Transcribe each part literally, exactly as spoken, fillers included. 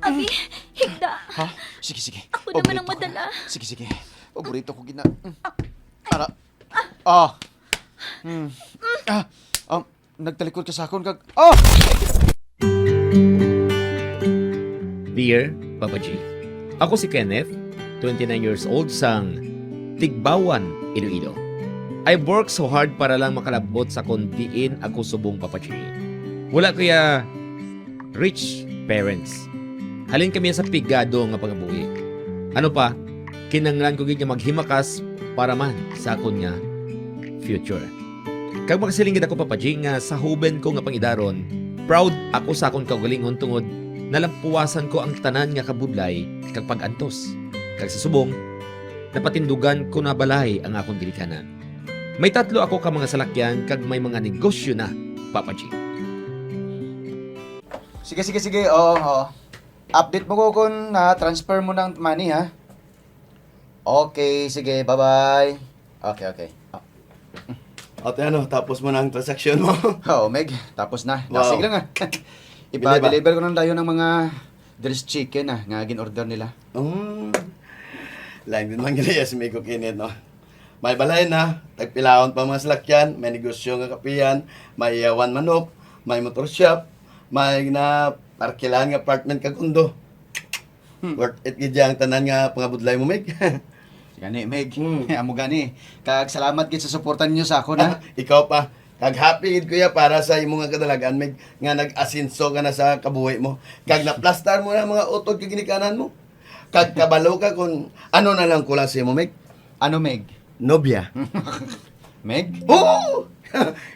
Abi, higda. Ha? Sige, sige. Ako naman ang madala. Sige, sige. Paborito ko gina-, mm. Ara. Ah. Mm. Ah. Um, nagtalikod ka sa akon kag, ah! Dear Papa G, ako si Kenneth, twenty-nine years old, sang Tigbawan, Iloilo. I work so hard para lang makalabot sa kon diin ako subong, Papa G. Wala ko ya rich parents. Halin kami sa pigado nga pangabuhi. Ano pa, kinanglan ko gid nga maghimakas para man sa akon nga future. Kag makasiling gid ako, Papa G, nga sa huben ko nga pangidaron, proud ako sa akon kaugalingon tungod nalampuwasan ko ang tanan nga kabudlay kag pag-antos. Kag sa subong, napatindugan ko na balay ang akon ginikanan. May tatlo ako ka mga salakyan kag may mga negosyo na, Papa G. Sige, sige, sige. Oo, oo. Update mo ko kung na-transfer mo ng money, ha? Okay, sige. Bye-bye. Okay, okay. Ah. Ate, ano, tapos mo na ang transaksyon mo? Oo, Meg. Tapos na. Wow. Dasig lang, ah. Bili ba? Ipa-deliver ko ng dayon ng mga dressed chicken, ah, nga gin-order nila. Mm. Lain din man gid si Migo Kenneth, no? May balay na, tagpilaon pa mga salakyan, may negosyo nga kapihan, may yawan manok, may motor shop, may na parkilahan nga apartment kag condo. Hmm. Worth it gid ang tanan nga pangabudlay mo, Meg. Gani, Meg. Hmm. Amo gani. Kag salamat gid sa suporta ninyo sa akon, ha? Ikaw pa. Kag happy gid ko ya para sa imo nga kadalagan, Meg, nga nag-asenso ka na sa kabuhi mo. Kag naplastar mo na ang mga utod kag ginikanan mo. Kag kabalo ka kung ano na lang kulang sa imo, Meg? Ano, Meg? Nobya. Meg? Oo!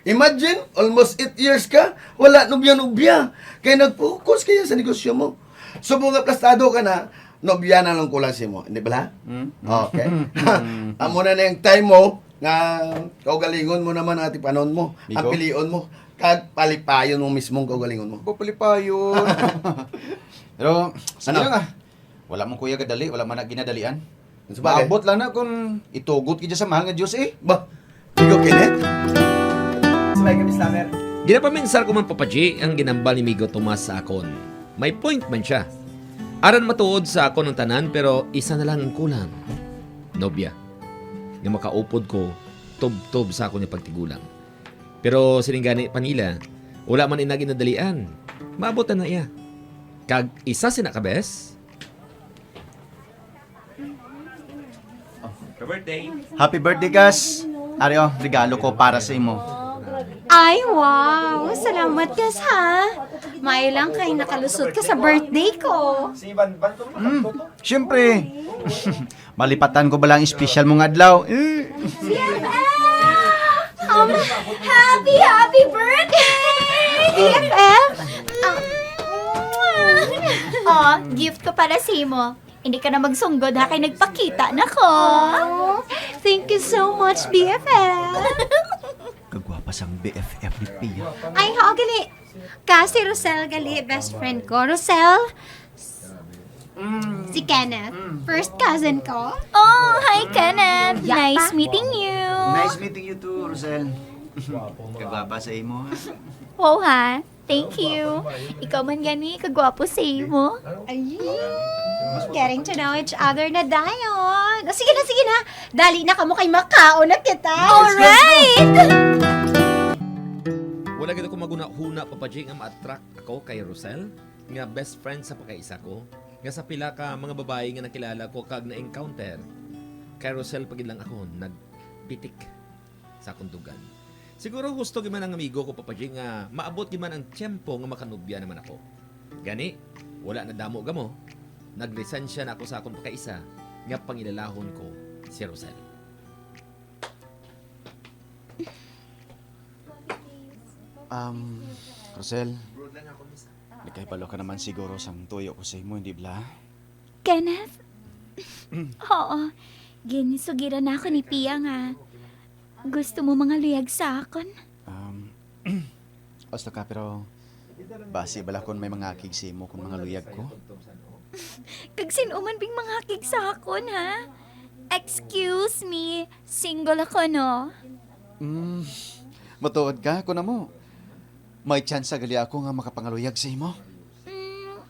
Imagine, almost eight years ka, wala nobya-nobya. Kay nag-focus ka ya sa negosyo mo. Subong nga plastado ka na, nobya na lang kulang sa imo. Hindi bala? Hmm? Okay. Hmm. Amo na na yung time mo, nga kaugalingon mo naman ang atipanon mo, Migo? Ang pilion mo, kag palipayon mo mismo ang kaugalingon mo. Ba palipayon? Pero, sige Ano? lang ah. Wala man kuya gadali, wala man na ginadalian. Sabagay. Maabot lang na kung itugot kita sa mahal nga Diyos eh. Ba? Ikaw, Kenneth? Sabay kami, slammer. Ginapaminsar ko man, Papa G, ang ginambal ni Migo Tomas sa akon. May point man siya. Aran matuod sa akon ang tanan, pero isa na lang ang kulang. Nobya. Nga makaupod ko, tubtob sa akon nga pagtigulang. Pero sining gani pa nila, wala man ina ginadalian. Maabot na na iya. Kag isa sina ka bes, Happy birthday, Gas. Ari, oh, regalo ko para sa imo. Ay, wow! Salamat, Gas, ha? Maayo lang kay nakalusot ka sa birthday ko. Mm, syempre. Malipatan ko ba lang special mong adlaw? Eh. B F F! Um, happy, happy birthday! B F F! Ah, oh, gift ko para sa imo. Hindi ka na magsunggod, ha, kay nagpakita na ko. Oh, thank you so much, B F F. Kagwapa sang B F F ni Pia. Ay, oo, gali. Ka si Rosel gali, best friend ko. Rosel, mm, si Kenneth, mm, first cousin ko. Oh, hi, Kenneth. Yeah, nice pa. Meeting you. Nice meeting you too, Rosel. Kagwapa sa imo, ha? Wow, ha? Thank you. Ikaw man gani, kagwapo sa imo. Ay, getting to know each other na dayon. O, sige na, sige na. Dali na kamo kay makaon na kita. Alright! Wala gid ako maghunahuna, Papa G, nga ma-attract ako kay Rosel, nga best friend sa pagkaisa ko, nga sa pila ka mga babayi nga nakilala ko kag na-encounter, kay Rosel pa gid lang ako nagpitik sa akong dugan. Siguro husto gid man ang amigo ko, Papa G, nga maabot gid man ang tiyempo nga makanobya naman ako. Gani, wala na damo gamo, naglisensya na ako sa akong pakaisa nga pangilalahon ko si Rosel. Um, Rosel, nakahibalo ka naman siguro sang tuyo ko sa imo, hindi bala? Kenneth? Oo. Ginsugiran na ako ni Pia nga gusto mo mangaluyag sa akon. Um, gusto ka, pero basi bala kung may mga akig sa imo kung mangaluyag ko? Kag sin-o man bing mga akig sa akon, ha? Excuse me, single ako, no? Mm, matuod ka, kung amo. May tsansa gali ako nga makapangaluyag sa imo. Mm,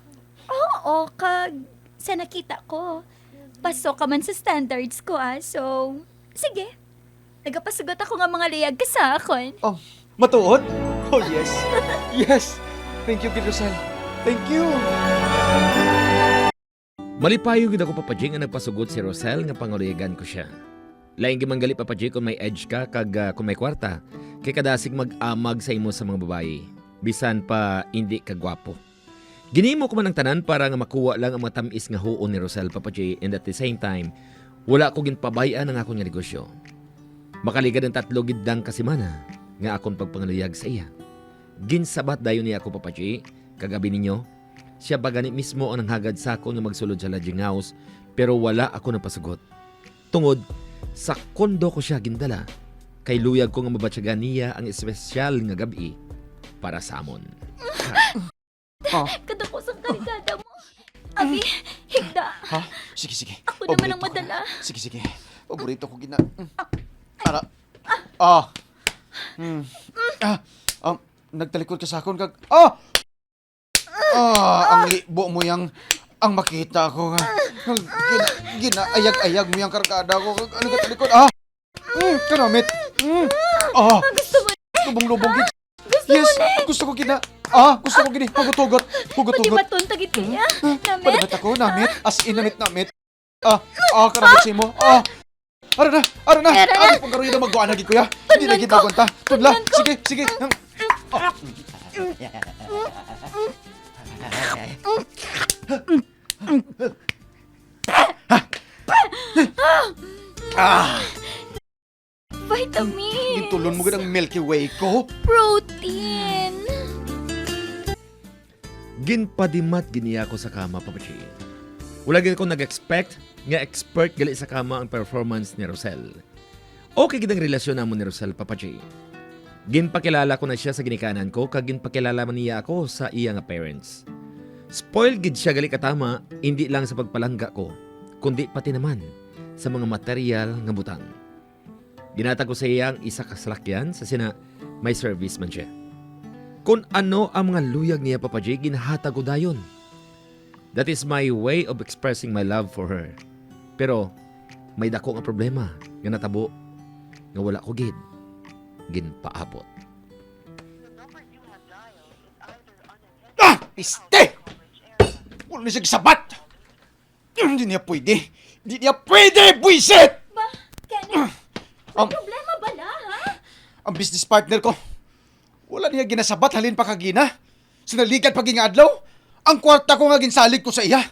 oo, O, kag sa nakita ko, pasok ka man sa standards ko, ah. So, sige. Nagapasugot ako nga mga luyag ka sa akon. Oh, matuod? Oh, yes. Yes. Thank you, gid, Rosel. Thank you. Malipayon gid ako, Papa J, nga nagpasugot si Rosel nga pangaluyagan ko siya. Lain gid man gali, Papa J, kung may edge ka kag ah, kung may kwarta, kay kadasig mag-amag sa imo sa mga babayi, bisan pa indi ka gwapo. Ginhimo ko man ang tanan para nga makuha lang ang mga tam-is nga huon ni Rosel, Papa J, and at the same time, wala ko ginpabay-an ang akon nga negosyo. Makaligad ang tatlo gid lang ka semana nga akon pagpangaluyag sa iya. Ginsabat dayon niya ako, Papa J, kag abi ninyo, siya pa gani mismo ang nanghagad sa akon nga magsulod sa lodging house, pero wala ako napasugot. Tungod sa kondo ko siya gindala, kay luyag ko nga mabatyagan niya ang espesyal nga gab-i para sa amon. Oh, Kadako sang kargada mo. Abi, higda. Ha? Sige, sige. Ako naman ang Paborito ko. Madala. Sige, sige. Paborito ko gina. Mm. Ara. Ah. Mm. Ah. Um, nagtalikod ka sa akon kag ah! Ah, ang libo mo yang ang makita ko nga. Gina, ginaayag-ayag mo yang kargada ko kag ano ka talikod? Ah! Mm, kanamit. Mm. Ah, Gusto mo, lubong-lubong gid. gusto Yes, mo na. Gusto ko gina. Ah, gusto ko gini. Hugot-hugot. Hugot-hugot. Padimaton ta gid niya. Namit. Padamat ako, namit. As in, namit, namit. Ah, ah, karabot sa imo. Ah. Ara na, ara na. Ara na. Ari pong karuyo na magkuan lagi, kuya. Hindi na Tunlan gid ko. magkuan ta. Tunla. Tunlan ko. Sige, sige. Ah, Vitamins. Gintulon mo gid ang Milky Way ko. Protein. Ginpadimat gid niya ako sa kama, Papa J. Wala gid ako nag-expect nga expert gali sa kama ang performance ni Rosel. Okay gid ang relasyon namon ni Rosel, Papa J. Ginpakilala ko na siya sa ginikanan ko kag ginpakilala man niya ako sa iya nga parents. Spoiled gid siya gali katama, hindi lang sa pagpalangga ko, kundi pati naman sa mga material nga butang. Ginhatag ko sa iya ang isa ka salakyan sa sina may service man siya. Kung ano ang mga luyag niya, Papa J, ginhatag ko dayon. That is my way of expressing my love for her. Pero may dako nga problema nga natabo nga wala ko gid ginpaabot. Ah! Piste! Wala na siya gisabat! Hindi niya pwede! Hindi niya pwede! Buisit! Ba, Kenneth, Um, problema bala, ha? Ang business partner ko, wala niya ginasabat halin pa kagina. Sinaligan pa gid nga adlaw, ang kwarta ko nga ginsalig ko sa iya,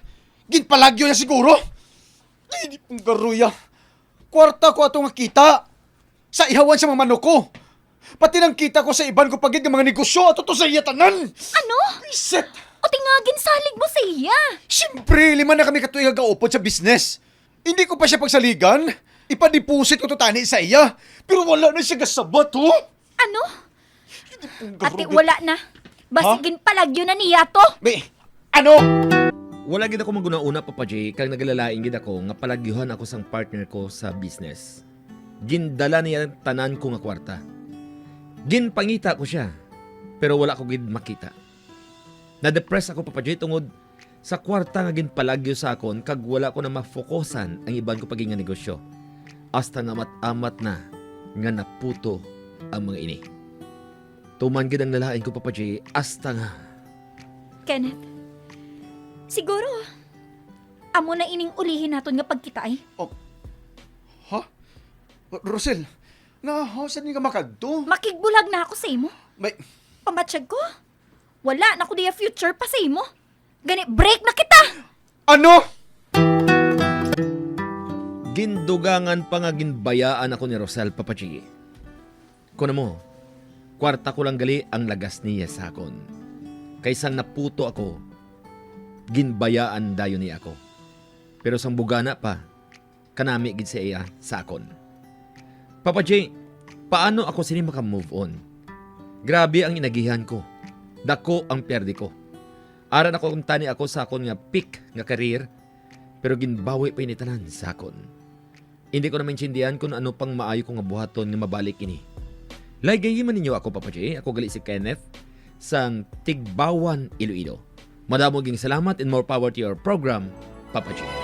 ginpalagyo niya siguro. Ay, di pong garuya. Kwarta ko ato nga kita. Sa ihawan sa mga manok ko. Pati nang kita ko sa iban ko pa gid nga mga negosyo, ato to sa iya tanan. Ano? Reset. O ti nga ginsalig mo sa iya? Siyempre, lima na kami katuig nga gaupod sa business. Hindi ko pa siya pagsaligan. Ipa-deposit ko to tani sa iya. Pero wala na siya gasabat, ho? Ano? Ang Ate, garugit. Wala na. Basi Ha? Ginpalagyo na niya to. May, ano? Wala gid ako maghunahuna, Papa J, kag nagalalain gid ako nga palagyuhan ako sang partner ko sa business. Gindala niya ang tanan ko nga kwarta. Ginpangita ko siya, pero wala ko gid makita. Na-depress ako, Papa J, tungod sa kwarta nga ginpalagyo sa akon kag wala ko na mafokusan ang iban ko pa gid nga negosyo. Hasta nga amat-amat na nga naputo ang mga ini. Tuman gid ang nalain ko, Papa J, hasta nga Kenneth, siguro, amo na ining ulihi naton nga pagkita, eh. Ha? Rosel, nga, ha, saan nga makadto? Makigbulag na ako sa imo. May, Pamatyag ko, wala na ko diya future pa sa imo. Gani, break na kita! Ano? Gindugangan pa nga ginbayaan ako ni Rosel, Papa G. Kuno mo, kwarta ko lang gali ang lagas niya sa akon. Kay sang naputo ako, ginbayaan dayon niya ako. Pero sang bugana pa, kanami gid siya sa akon. Papa G, paano ako sini maka-move on? Grabe ang inagihan ko. Dako ang perde ko. Ara na ko kuntani ako sa akon nga peak nga career, pero ginbawi pa ini tanan sa akon. Hindi ko na maintindihan kung ano pang maayo ko nga buhaton nga mabalik ini. Lagi man ninyo ako, Papa G. Ako gali si Kenneth, sang Tigbawan, Iloilo. Madamo ging salamat and more power to your program, Papa G.